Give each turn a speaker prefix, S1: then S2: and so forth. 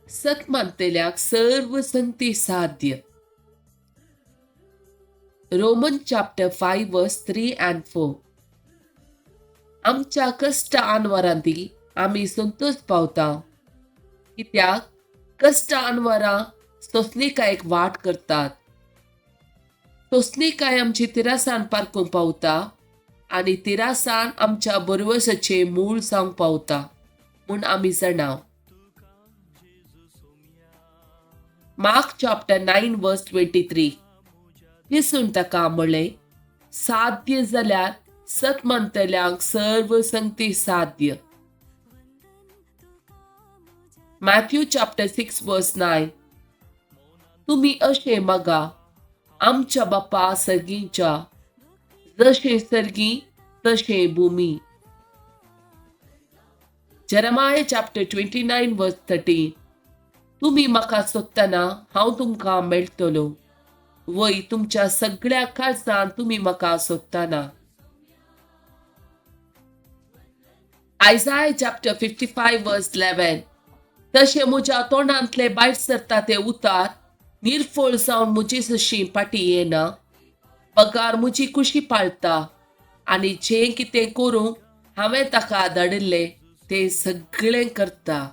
S1: सत मानतल्याक सर्व संगती साध्य. Roman chapter 5 verse 3 and 4. आमच्या कश्ट आनवरांती आमी संतोश पावता, कित्याक कश्ट आनवरां सोंसणीकायेक वाट करतात. सोंसणीकाय आमची तिरासान पारकूंक पावता आनी तिरासान आमच्या बरवसाचें मूळ जावंक पावता म्हूण आमी जाणा. Mark chapter 9 verse 23. येसून ताका म्हळें, साध्य जाल्यार सत मानतल्यांक सर्व संगती साध्य. Matthew chapter 6 verse 9. तुमी अशें मागा, आमच्या बापा सर्गीच्या, जशें सर्गी तशें भुमी. Jeremiah chapter 29 verse 13. तुमी म्हाका सोदतना हांव तुमकां मेळटलो, वय तुमच्या सगळ्या काळजान तुमी म्हाका सोदतना. Isaiah chapter 55 verse 11. तशें म्हज्या तोंडांतले भायर सरता ते उतार निर्फळ जावन म्हजी जशी फाटी येना, बगार म्हजी खुशी पाळता आनी जें कितें करूंक हांवें ताका धाडिल्लें तें सगळें करता.